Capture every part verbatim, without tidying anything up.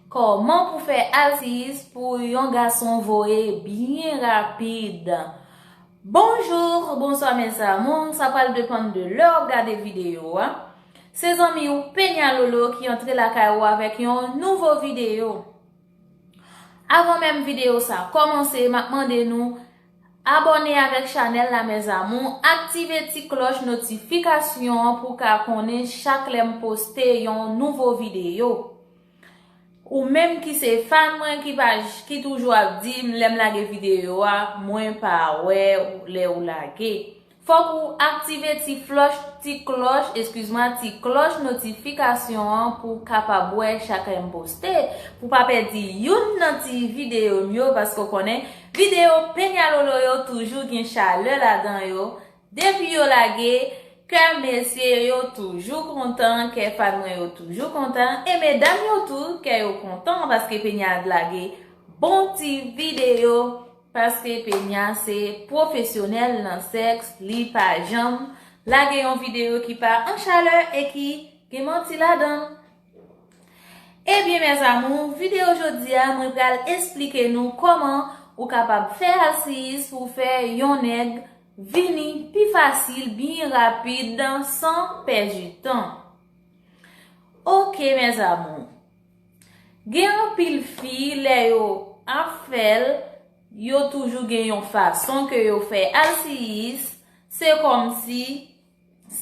Kòman pou fè alsiyis pou yon gason voye byen rapid? Bonjou, bonswa mes amours, sa pral depann de lè w ap gade videyo a. Se zanmi w Penya Lolo ki antre lakay ou avèk yon nouvo videyo. Avan menm videyo sa kòmanse, m ap mande nou abòne avèk chanèl la mes amours, aktive ti klòch notifikasyon an pou w ka konnen chak lè m poste yon nouvo videyo. Ou menm ki se fan mwen ki pa ki toujou ap di m lè m lage videyo a, mwen pa wè lè ou lage. Fòk ou aktive ti flòch, ti klòch, eskiz mwa, ti klòch notifikasyon an pou w kapab wè chak lè m poste, pou pa pèdi youn nan ti videyo m yo, paske w konnen videyo Penya Lolo yo toujou gen chalè ladan yo. Depi yo lage, kè mesye yo toujou kontan, kè fan mwen yo toujou kontan, e medam yo tou, kè yo kontan, paske Penya lage bon ti videyo, paske Penya se pwofesyonèl nan sèks, li pa janm lage yon videyo ki pa an chalè e ki gen manti ladan l. Ebyen mes amours, videyo jodi a, mwen pral esplike nou kòman ou kapab fè alsiyis pou fè yon nèg vini pi fasil, byen rapid, san pèdi tan. Ok mes amours, gen anpil fi lè yo ap fè l, yo toujou gen yon fason ke yo fè alsiyis, se kòmsi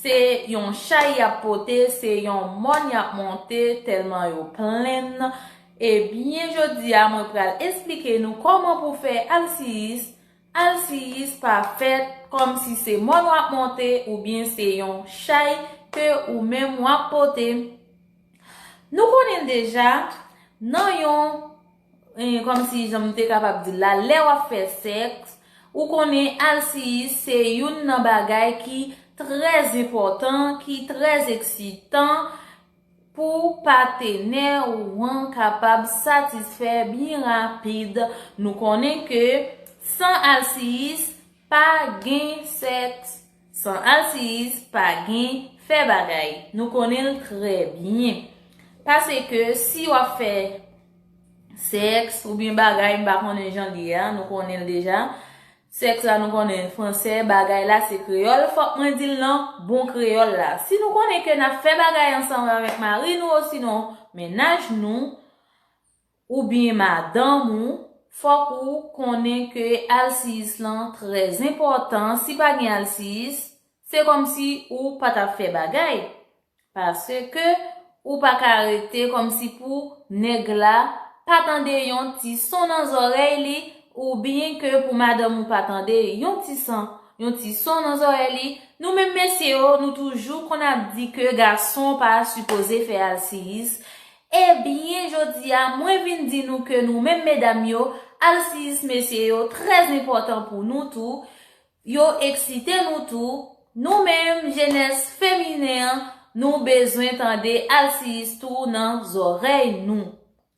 se yon chay y ap pote, se yon mòn y ap monte, tèlman yo plenn. Ebyen jodi a mwen pral esplike nou kòman pou fè alsiyis. Alsiyis pa fèt kòmsi se mòn w ap monte oubyen se yon chay ke ou menm w ap pote. Nou konnen deja, nan yon, eh, kòmsi jan m te kapab di l la, lè w ap fè sèks, ou konnen alsiyis se youn nan bagay ki trè enpòtan, ki trè eksitan pou patenè ou an kapab satisfè byen rapid. Nou konnen ke san alsiyis, pa gen sèks. San alsiyis, pa gen fè bagay. Nou konnen l trè byen. Paske si w ap fè sèks oubyen bagay, m pa konnen jan l ye a, nou konnen l deja. Sèks la nou konnen fransè, bagay la se kreyòl, fòk mwen di l nan bon kreyòl la. Si nou konnen ke n ap fè bagay ansanm avèk mari nou osinon mennaj nou, oubyen madanm ou, fòk ou konnen ke alsiyis lan trè enpòtan. Si pa gen alsiyis, se kòmsi ou pa t ap fè bagay. Paske ou pa ka rete kòmsi pou nèg la pa tande yon ti son nan zòrèy li, oubyen ke pou madanm ou pa tande yon ti son, yon ti son nan zòrèy li. Nou menm mesye yo, nou toujou konn ap di ke gason pa sipoze fè alsiyis. Ebyen, jodi a, mwen vin di nou ke nou menm medam yo, alsiyis mesye yo trè enpòtan pou nou tou, yo eksite nou tou. Nou menm, jenès feminen an, nou bezwen tande alsiyis tou nan zòrèy nou.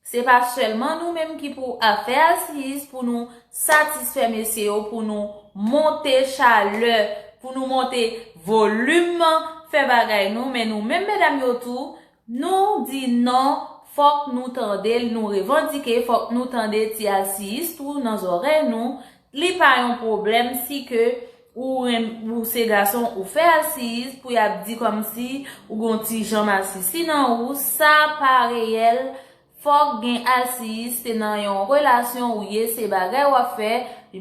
Se pa sèlman nou menm ki pou ap fè alsiyis pou nou satisfè mesye yo, pou nou monte chalè, pou nou monte volim fè bagay nou, men nou menm medam yo tou, nou di non, fòk nou tande l, nou revandike, fòk nou tande ti alsiyis tou nan zòrèy nou. Li pa yon pwoblèm si ke ou renm-, ou se gason, ou fè alsiyis, pou y ap di kòmsi ou gon ti jan masisi nan ou, sa pa reyèl. Fòk gen alsiyis, se nan yon relasyon ou ye, se bagay w ap fè.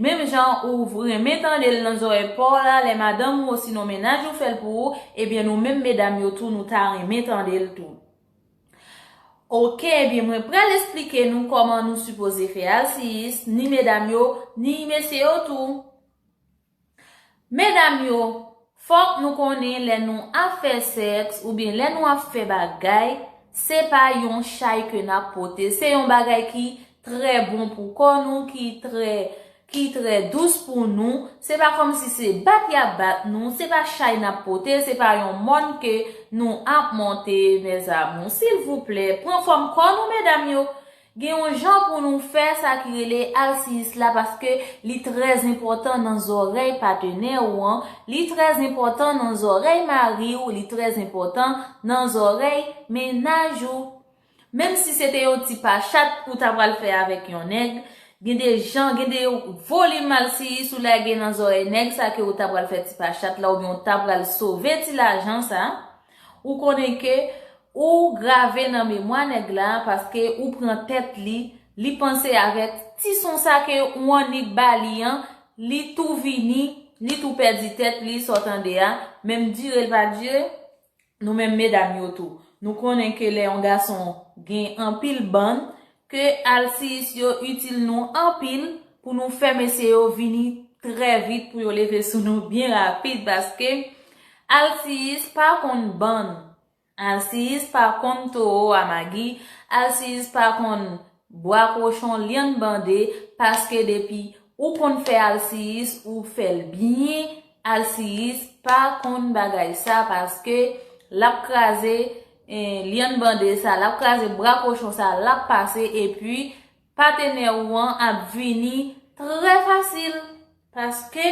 Menm jan ou renmen tande l nan zòrèy pa w la, lè madanm ou osinon mennaj ou fè l pou ou, ebyen nou menm medam yo tou, nou ta renmen tande l tou. Ok, ebyen mwen pral esplike nou kòman nou sipoze fè alsiyis, ni medam yo, ni mesye yo tou. Medam yo, fòk nou konnen lè nou ap fè sèks oubyen lè nou ap fè bagay, se pa yon chay ke n ap pote, se yon bagay ki trè bon pou kò nou, ki trè, ki trè dous pou nou. Se pa kòmsi se bat y ap bat nou, se pa chay n ap pote, se pa yon mòn ke nou ap monte, mes amours. Silvouplè, pran fòm kò nou, medam yo. Gen yon jan pou nou fè sa ki rele alsiyis la, paske li trè enpòtan nan zòrèy patenè ou an, li trè enpòtan nan zòrèy mari w, li trè enpòtan nan zòrèy mennaj ou. Menm si se te yon ti pachat ou ta pral fè avèk yon nèg, gen de jan, gen de volim alsiyis ou lage nan zòrèy nèg sa ke ou ta pral fè ti pachat la oubyen ou ta pral sove ti lajan sa, ou konnen ke ou grave nan memwa nèg la paske ou pran tèt li, li panse avèk ti son sa ke ou annik ba li an, li tou vini, li tou pèdi tèt li, sa w tande a, menm dire l pa dire, nou menm medam yo tou. Nou konnen ke lè yon gason gen anpil bann, ke alsiyis yo itil nou anpil pou nou fè mesye yo vini trè vit, pou yo leve sou nou byen rapid, paske alsiyis pa konn bann. Alsiyis pa konn towo a magi, alsiyis pa konn bwa kochon lyann bande, paske depi ou konn fè alsiyis, ou fè l byen, alsiyis pa konn bagay sa, paske l ap kraze, eh, lyann bande sa, l ap kraze bwa kochon sa, l ap pase, epi patenè ou an ap vini trè fasil, paske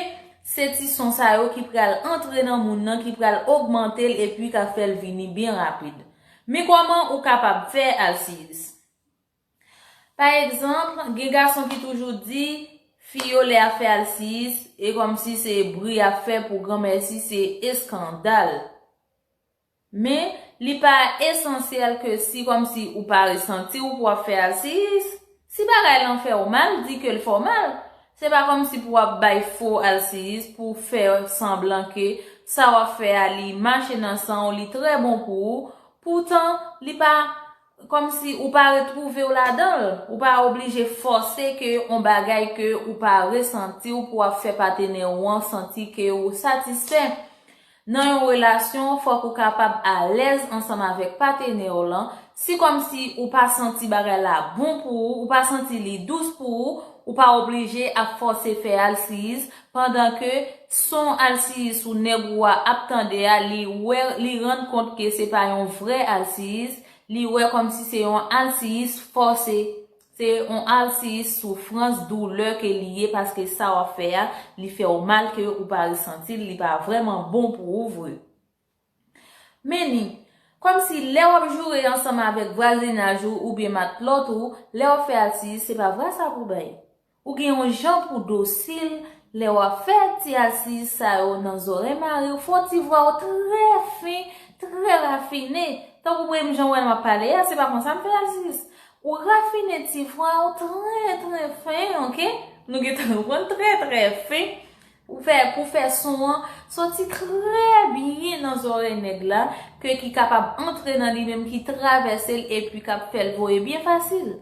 se ti son sa yo ki pral antre nan moun nan, ki pral ogmante l epi k ap fè l vini byen rapid. Men kòman ou kapab fè alsiyis? Pa egzanp, gen gason ki toujou di fi yo lè y ap fè alsiyis, e kòmsi se bri y ap fè pou granmèsi, se eskandal. Men, li pa esansyèl ke si kòmsi ou pa resanti w pou w ap fè alsiyis, si bagay lan fè w mal, di ke l fè w mal. Se pa kòmsi pou w ap bay fo alsiyis, pou w fè sanblan ke sa w ap fè a, li mache nan san w, li trè bon pou ou. Poutan, li pa, kòmsi ou pa retwouve w ladan l. Ou pa oblije fòse ke on bagay ke ou pa resanti w pou w ap fè patenè w an santi ke ou satisfè. Nan yon relasyon, fòk ou kapab alèz ansanm avèk patenè w lan. Si kòmsi ou pa santi bagay la bon pou ou, ou pa santi li dous pou ou, ou pa oblije ap fòse fè alsiyis, pandan ke son alsiyis ou nèg ou a ap tande a, li wè, li rann kont ke se pa yon vrè alsiyis, li wè kòmsi se yon alsiyis fòse. Se yon alsiyis soufrans, doulè ke li ye, paske sa w ap fè a, li fè w mal ke ou pa resanti l, li pa vrèman bon pou ou vre. Men ni, kòmsi lè w ap joure ansanm avèk vwazinaj ou oubyen matlòt ou, lè w ap fè alsiyis, se pa vwa sa pou bay. Ou gen yon jan pou dosil, lè w ap fè ti alsiyis sa yo nan zòrèy mari w, fò ti vwa w trè fen, trè rafine. Tankou premye jan w wè m ap pale a, se pa konsa m fè alsiyis. Ou rafine ti vwa w trè, trè fen, oke? Nou gentan konprann, trè, trè fen. Ou fè, pou fè son an soti trè byen nan zòrèy nèg la, ke ki kapab antre nan li menm, ki travèse l, epi k ap fè l voye byen fasil.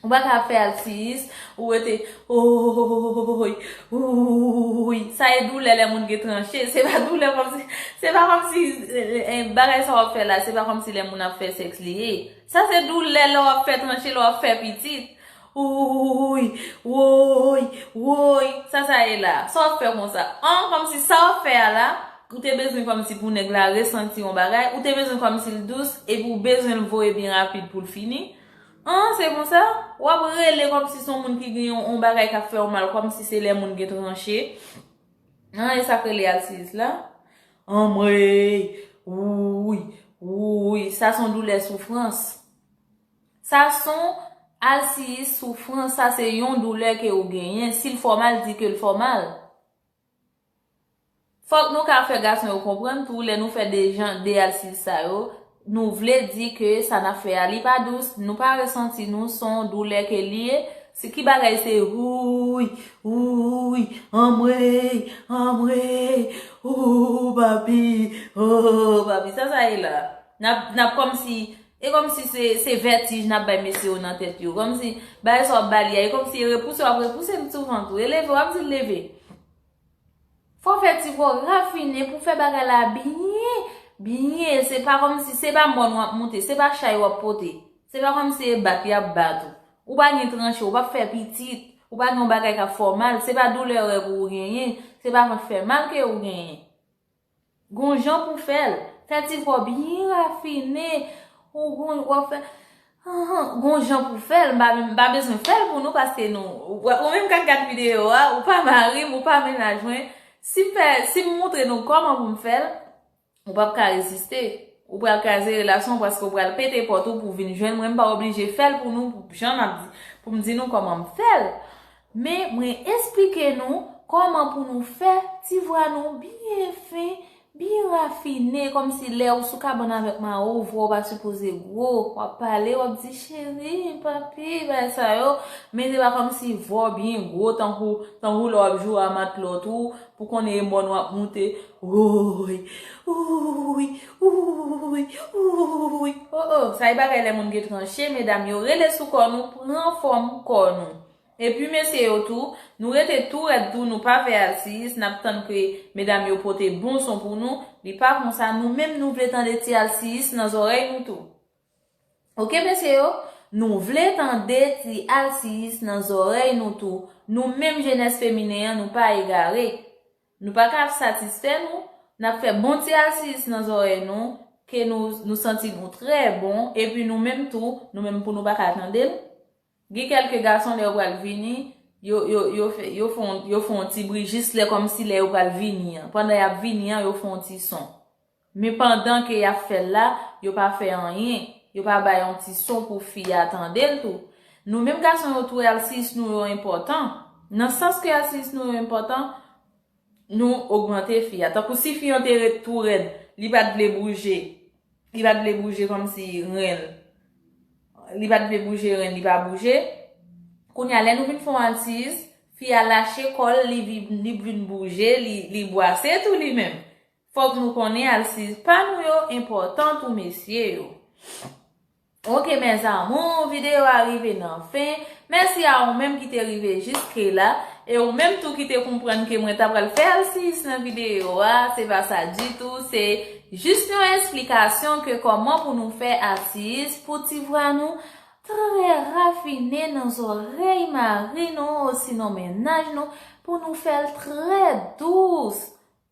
Ou pa ka fè alsiyis, ou rete, oy, oy, sa e doulè lè moun gen tranche, se pa doulè kòmsi, se pa kòmsi, eh, eh, bagay sa w ap fè la, se pa kòmsi lè moun ap fè sèks li ye. Sa se doulè lè w ap fè tranche, lè w ap fè pitit. Woy, woy, woy, sa sa ye la? Sa w ap fè konsa? An, kòmsi sa w ap fè a la, ou te bezwen kòmsi pou nèg la resanti yon bagay, ou te bezwen kòmsi l dous, epi w bezwen l voye byen rapid pou l fini. An, se konsa? W ap rele kòmsi se yon moun ki gen yon, yon bagay k ap fè w mal, kòmsi se lè moun gen tranche. An, e sa k rele alsiyis la? Anmwey, wouy, wouy, sa se yon doulè soufrans. Sa se yon alsiyis soufrans, sa se yon doulè ke ou genyen. Si l fè w mal, di ke l fè w mal. Fòk nou ka fè gason yo konprann tou, lè nou fè de jan, de alsiyis sa yo, nou vle di ke sa n ap fè a, li pa dous, nou pa resanti nou, se yon doulè ke li ye. Se ki bagay se, wouy, wouy, anmwey, anmwey, ou, papi, o, papi, sa sa ye la? N ap, n ap kòmsi, e kòmsi se, se vètij n ap bay mesye yo nan tèt yo. Kòmsi, bagay sa w ap ba li a, e kòmsi e repouse w ap repouse l sou vant ou. E leve, w ap di l leve. Fò w fè ti vwa w rafine pou fè bagay la byen, byen. Se pa kòmsi, se pa mòn w ap moute, se pa chay w ap pote. Se pa kòmsi e bat y ap bat ou. Ou pa gen tranche, ou p ap fè pitit, ou pa gen yon bagay k ap fè w mal, se pa doulè règ ou genyen, se pa vant fè mal ke ou genyen. Gon jan pou fè l. Fè ti vwa w byen rafine. Ou gon, w ap fè, ahan, gon jan pou fè l. M pa, m pa bezwen fè l pou nou paske nou, ou, ou menm k ap gad videyo a, ou pa mari m, ou pa mennaj mwen. Si m fè, si m montre nou kòman pou m fè l, ou p ap ka reziste. Ou pral kraze relasyon paske ou pral pete pòt ou pou vin jwenn mwen. M pa oblije fè l pou nou, pou jan m ap di, pou m di nou kòman m fè l. Men mwen esplike nou kòman pou nou fè ti vwa nou byen fen, byen rafine, kòmsi lè ou sou kabann avèk mari w, vwa w pa sipoze gwo. W ap pale, w ap di, cheri, papi, bagay sa yo. Men se pa kòmsi vwa w byen gwo, tankou, tankou lè w ap joure a matlòt ou, pou konnen e mòn w ap moute. Woy, woy, woy, woy. Oh, oh, sa e bagay lè moun gen tranche, medam yo, rele sou kò nou, pran fòm kò nou. Epi mesye yo tou, nou rete tou rèd tou, nou pa fè alsiyis, n ap tann ke medam yo pote bon son pou nou, li pa konsa, nou menm nou vle tande ti alsiyis nan zòrèy nou tou. Oke mesye yo, nou vle tande ti alsiyis nan zòrèy nou tou, nou menm jenès feminen an nou pa egare. Nou pa ka ap satisfè nou, n ap fè bon ti alsiyis nan zòrèy nou, ke nou, nou santi nou trè bon, epi nou menm tou, nou menm pou nou pa ka tande l. Gen kèlke gason lè yo pral vini, yo, yo, yo fè, yo fè yon, yo fè yon ti bri jis lè kòmsi lè yo pral vini an. Pandan y ap vini an, yo fè yon ti son. Men pandan ke y ap fè l la, yo pa fè anyen. Yo pa bay yon ti son pou fi a tande l tou. Nou menm gason yo tou, alsiyis nou yo enpòtan. Nan sans ke alsiyis nou yo enpòtan, nou ogmante fi a. Tankou si fi an te ret tou rèd, li pa t vle bouje, li pa t vle bouje kòmsi ren l, li pa t vle bouje ren, li pa bouje. Kounye a, lè nou vin fè yon alsiyis, fi a lache kò l, li vin, li vin bouje, li, li bwase tou li menm. Fòk nou konnen alsiyis pa nou yo enpòtan tou mesye yo. Oke, mes amours, videyo a rive nan fen. Mèsi a ou menm ki te rive jiske la. E ou menm tou ki te konprann ke mwen ta pral fè alsiyis nan videyo a. Se pa sa ditou. Se jis yon esplikasyon ke kòman pou nou fè alsiyis pou ti vwa nou trè rafine nan zòrèy mari nou, osinon mennaj nou, pou nou fè l trè dous.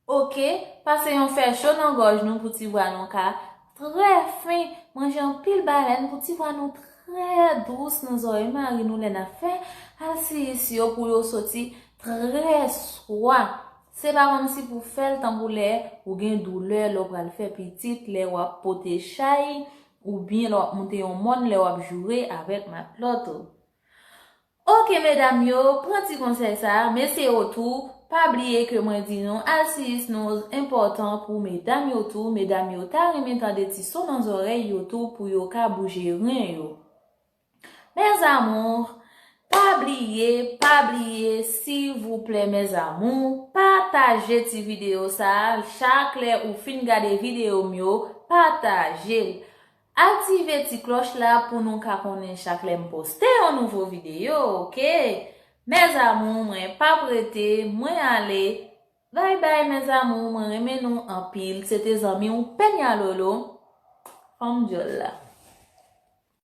Oke, pase yon fè cho nan gòj nou pou ti vwa nou ka trè fen, manje anpil balèn pou ti vwa nou trè dous nan zòrèy mari nou lè n ap fè alsiyis yo pou yo soti trè swa. Se pa kòmsi pou fè l tankou lè ou gen doulè, lè w pral fè pitit, lè w ap pote chay, oubyen lè w ap moute yon mòn, lè w ap joure avèk matlòt ou. Oke, medam yo, pran ti konsèy sa a, mesye yo tou, pa bliye ke mwen di nou, alsiyis nou enpòtan pou medam yo tou, medam yo ta renmen tande ti son nan zòrèy yo tou pou yo ka bouje ren yo. Mes amours, pa bliye, pa bliye, silvouplè, mes amours, pataje ti videyo sa a, chak lè ou fin gade videyo m yo, pataje l. Aktive ti klòch la pou nou ka konnen chak lè m poste yon nouvo videyo, oke? Mes amours, mwen p ap rete, mwen ale. Bye bye, mes amours, mwen renmen nou anpil. Se te zanmi w, Penya Lolo, fanm dyòl la.